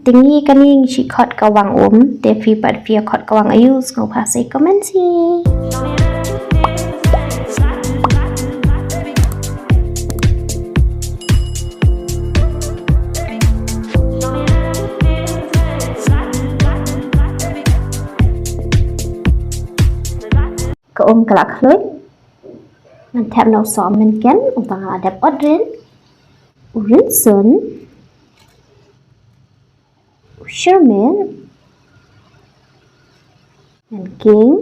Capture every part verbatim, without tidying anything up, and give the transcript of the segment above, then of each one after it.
Te ngi kane ngi shu khot ka wang um, te phi pat phi ïa khot ka wang aiu, sngewbha sa comment hi. Ka um ka la khluit. Ngan thep noh u sohmynken uba nga la dep ot rin. U rynsun. U shyrmen. Ngan king.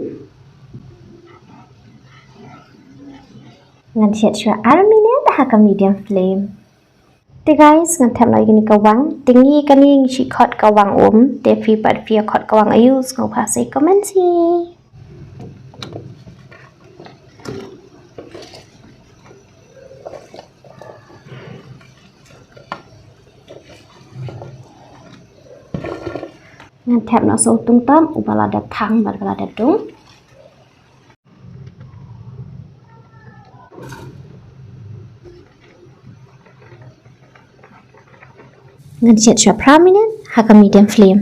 Ngan shet shuwa ar minit ha ka medium flame. Te guys, ngan thep noh ïa kane ka wang. Te ngi kane ngi shu khot ka wang um, te phi pat phi ïa khot ka wang aiu, sngewbha sa comment hi. Ngan thep noh sa u tungtam uba la dep thang bad ba la dep dung. Ngan shet shuwa phra minit ha ka medium flame.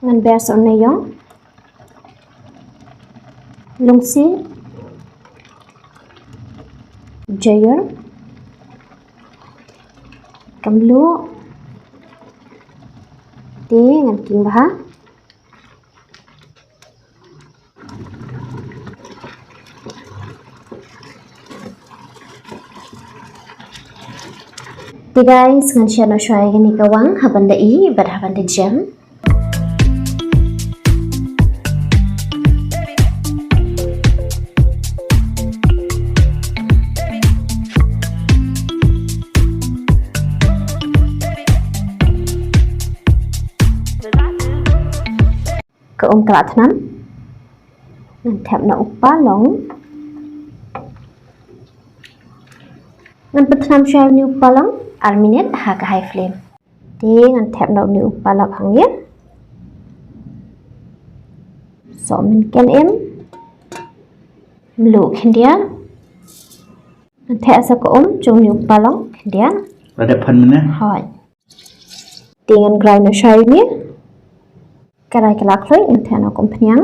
Ngan ber sa u neiïong. Lungsi. Jaiur. Ka mluh. Te ngan king bha. Te guys, ngan shet noh shuwa ïa kane ka wang ha ban da ih bad ha ban da jem. Ka um ka la thnam. Ngan thep noh u palong. Ngan pynthnam shuwa une u palong ar minit ha ka high flame. Te ngan thep noh une u palok hangne. Sohmynken im. Mluh khyndiat. Ngan thep sa ka um jong une u palong khyndiat. Lada phan mynne. Hooid. Te ngan grind noh shuwa ïa une. Ka rai ka la khluit, ngan thep noh ka umphniang.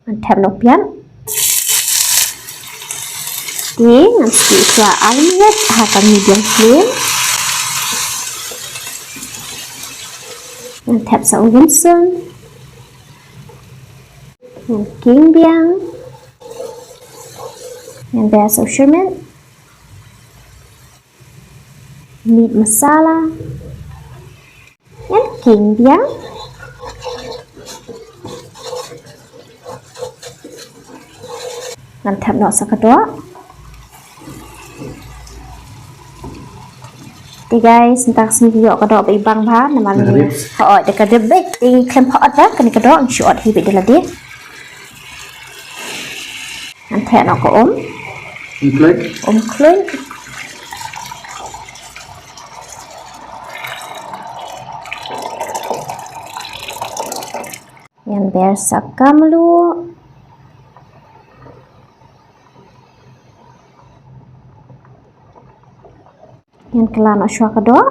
Ngan thep noh piat. Te ngan stew shuwa ar minit ha ka medium flame. Ngan thep sa u rynsun. Ngan king biang. Ngan ber sa u shyrmen. Meat masala. Ngan king biang. Ngan thep noh sa ka doh. Te guys, mynta ka sngi ïoh ka doh ba i bang bha namar ngi, hooid, da ka dep beit te ngi khlem pha ot ba kane ka doh ngi shu ot hi beit da lade. Ngan thep noh ka um. Um khluit. Um khluit. Ngan ber sa ka mluh. Ngan kylla noh shuwa ka doh.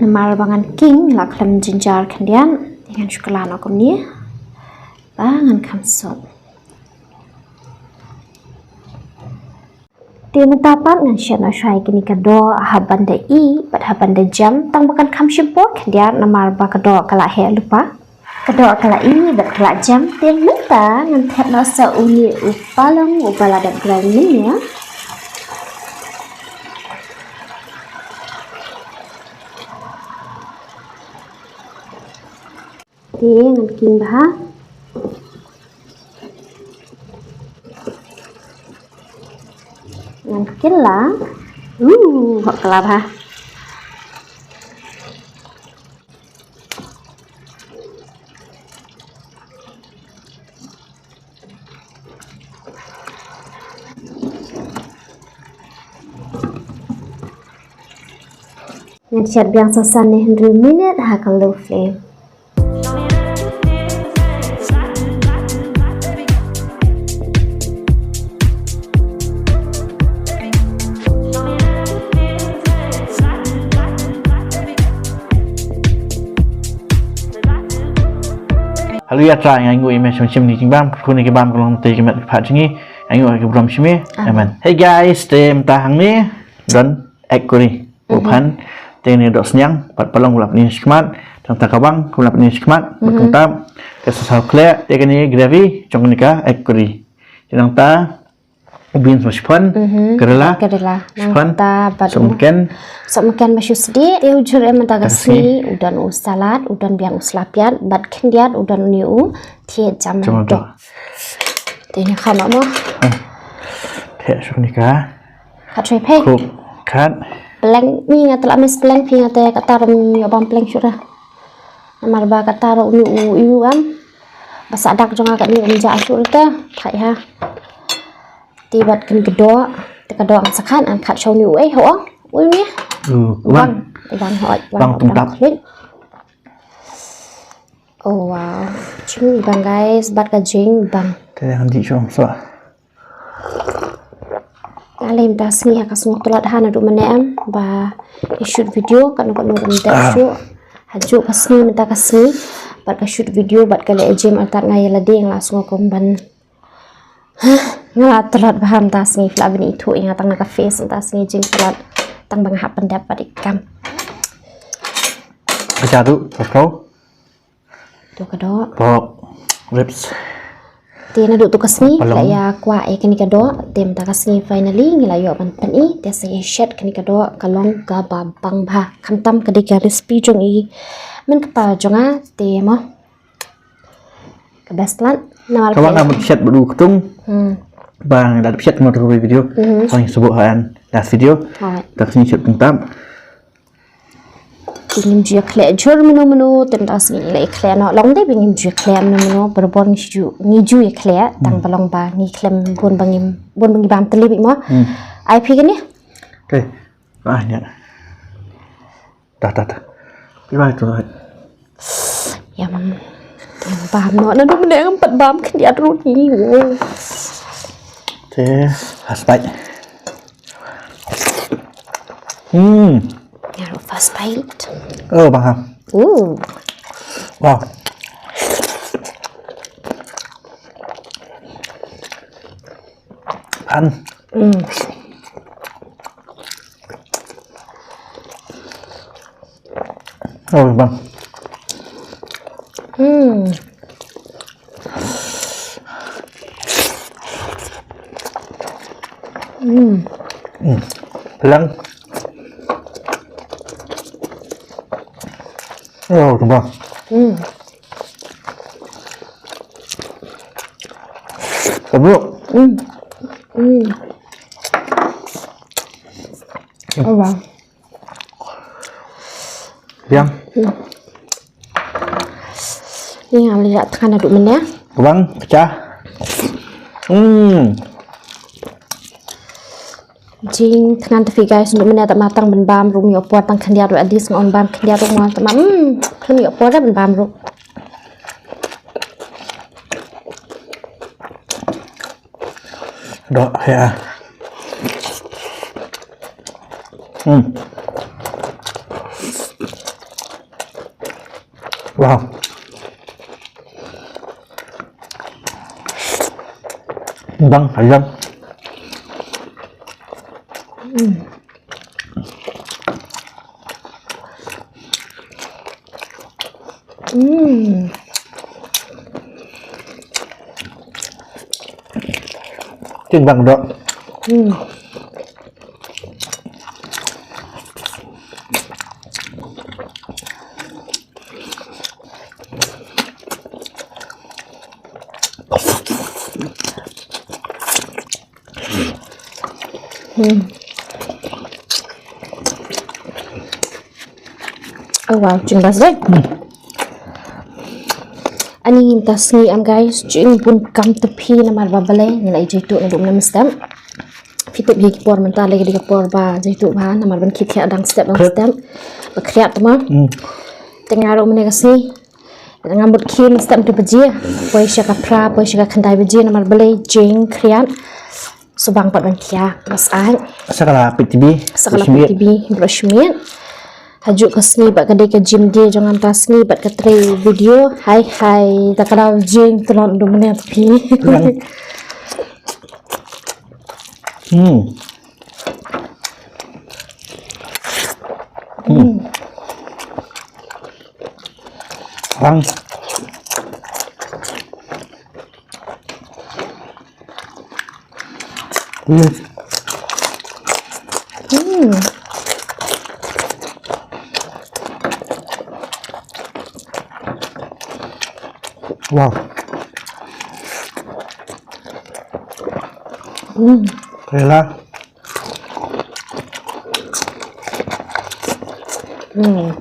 Namar ba ngan king la khlem jynjar khyndiat. Ngan shu kylla noh kumne ba ngan kham sop. Te mynta pat ngan shet noh shuwa ïa kane ka doh ha ban da ih bad ha ban da jem tang ba kan kham shim por khyndiat namar ba ka doh ka la heh lypa. Ka doh ka la ih bad ka la jem, te mynta ngan thep noh sa une u palong uba la dep grind mynne. Te ngan king bha. Ngan kylla. Uh, hok kylla bha. Ngan shet biang sa san ne hynriew minit ha ka low flame. Haleluya, Trai, nga ainguh ïa me shim shim ïa ki jingbam, kyrkhu ïa ki bam ka long te ki met ki phad jong ngi, nga ainguh ïa ki burom shim ïa. Amen. Amen. Hey guys, te mynta hangne don egg curry. Bad te kane dohsniang, bad palang kumba la pyni shakhmat, tang ta kawang kumba la pyni shakhmat, bad tang ta, te sa saw khleh, te kane gravy jong kane ka egg curry. Te tang ta u beans ba shipon, karela, karela, shipon, nangta bad sohmynken, sohmynken ba shu sdieh. Te u jhur em mynta ka sngi, u don u salad, u don biang u slapiat, bad khyndiat u don une u thied jamdoh. Jamdoh. Te ïa kane mo. Te shu ni ka. Kat shu phi. Kok kat. Pleng, ni nga tla miss pleng phi, nga te kata ruh ym ïoh bam pleng shuh ruh. Namar ba kata ruh une u ïu am. Ba sah dak jong nga katne ym jah shuh ruh te. Thait ha. Te bad kane ka doh, te ka doh ngan sa khat, ngan khat sha une u ei, ho, u ni. U bang. U bang, ho, u bang, bang tungtap. Khluit. Oh wow. Jingbang guys, bad ka jingbang. Te ngan dih shuh, shuh. Ale mynta sngi ha ka sngi tlot ha naduh mynne em ba ïa shoot video, katno katno ruh ym dep shuh. Ha juh ka sngi mynta ka sngi bad ka shoot video bad ka leh gym, artat nga ïa lade nga la sngew kum ban Nga la tlot bha mynta sngi, phi lah ban ithuh ïa nga tang na ka face mynta sngi jingtlot tang ba nga hap pyndep bad i kam. Ka jadu, ka pro. Tu ka doh. Pork ribs. Te naduh tu ka sngi la ïa kwah ïa kane ka doh, te mynta ka sngi finally ngi la ïoh ban pyni, te sa ïa shet kane ka doh ka long kaba bang bha. Khamtam ka dei ka recipe jong i myn kpa jong nga, te mo. Ka best lad. Namar ka ba nga mut shet bad u ktung. Hmm. Ba nga da shet mo tu video. Mhm. Sa ngi shu buh ha last video. Alright. Da ka sngi shet tang tam. Te ngim ju ïa khleh jhur mano mano, te mynta ka sngi la ïa khleh noh. Long dei ba ngim ju ïa khleh mano mano, barabor ngi ju, ngi ju ïa khleh, tang ba long ba ngi khlem bun ba ngim, bun ba ngi bam tylli beit mo. Hmm. Ai phi kane? Okay. Ah, ïa. Dah, dah, dah. Pi bai tu, bai. Ïa, mam. Bam noh, naduh mynne ngam pat bam khyndiat ruh hi. Te, first bite. Hmm. Ïa, first bite. Oh, bang ha. Ooh. Wow. Pan. Hmm. Oh, bang. Hmm. Hmm. Hmm. Lang. Oh, bang. Hmm. Sejuk. Hmm. Hmm. Oh, wow. Biang. Hmm. Ni ngam lihat tengah naduk mana. Bang, pecah. Hmm. Jing thngan te phi guys, naduk mynne te ma tang ban bam ruh ym ïoh por, tang khyndiat ruh at least nga ong bam khyndiat ruh ma te ma, hmm, khlem ïoh por ban bam ruh. Doh, ya. Hmm. Wow. Bang, ayam. Hmm. Hmm. Ting bang doh. Hmm. Hmm. Oh wow, jing bas dei. Hmm. Ani mynta sngi em guys, jing bun kam te phi namar ba balei ngi la ïa jaituh naduh mynne mynstep. Phi tip hi ki por mynta lei ka dei ka por ba jaituh bha namar ban khit khia dang step dang step. Ba khriat te ma. Hmm. Te nga ruh mynne ka sngi. Nga mut khie mynstep hynriew baje. Poi sha ka phra, poi sha ka khyndai baje namar balei jing khriat. Shu bang pat ban khia, mas ai. Sa ka la peit T V. Sa ka la peit T V, brush miet. Hajuh ka sngi bad ka dei ka jingim jong nga mynta sngi bad ka trei video. Hai hai, ta ka daw jingtlot dum ne phi. Hmm. Hmm. Bang. Hmm. Wow. Hmm. Kaya lah. Hmm.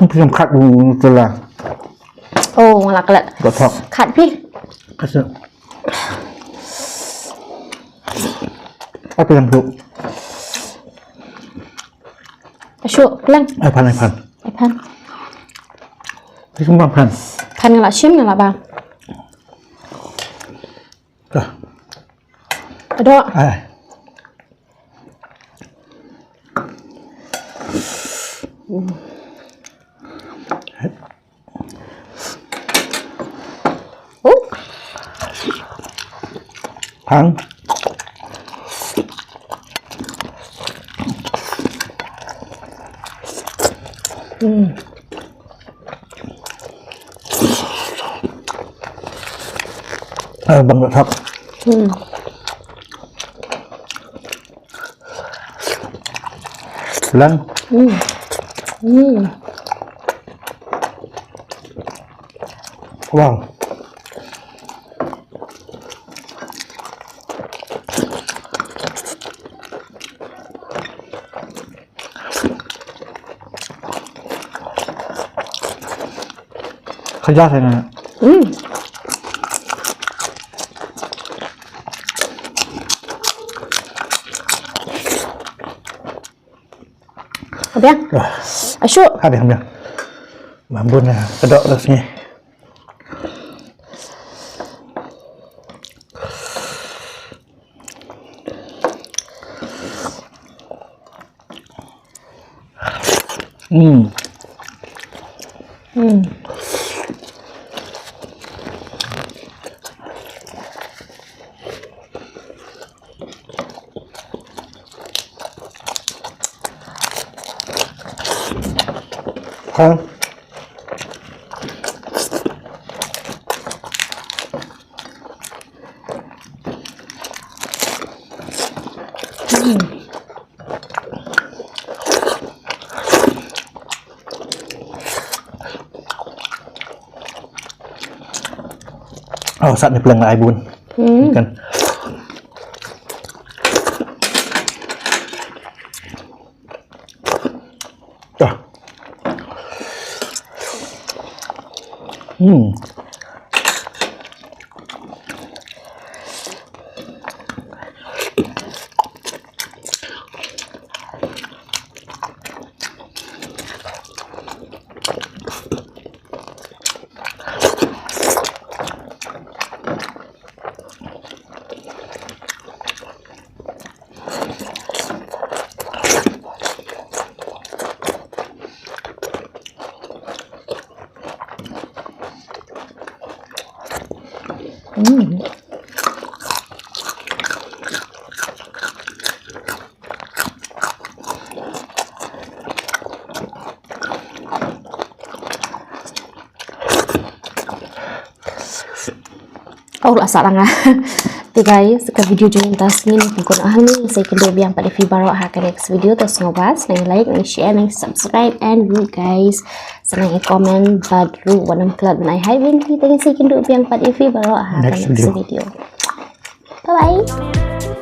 Phi ym khat u tela. Oh, nga la klet. Ka thok. Khat phi. Ka suk. Apa yang tu? Shu, plang. Ai phan, ai phan. Ai phan. Phi ym phan. Phan nga la shim nga la ba. Dah. Aduh. Ai. Oh. Hang. Hmm. Ah, bang thap. Hmm. Lang. Hmm. Hmm. Wow. Khaja sana. Hmm. Abiang. Wah. Asyuk. Abiang, abiang. Mambun ya, kedok terus ni. Hmm. Hmm. Ha? Oh, sat ni pleng ai bun. Hmm. Kan. Ah. Hmm. Oh, la sah langa. Te guys, ka video jong ngi mynta sngi ngin pynkut noh hangne. Sa ïakynduh biang pat ïa phi baroh ha ka next video. Te sngewbha sngewbha like, share, subscribe and view guys. Sa nang comment bad ruh wat nym klet ban ai hi ban hi. Te ngin sa ïakynduh biang pat ïa phi baroh ha ka next video. Bye bye.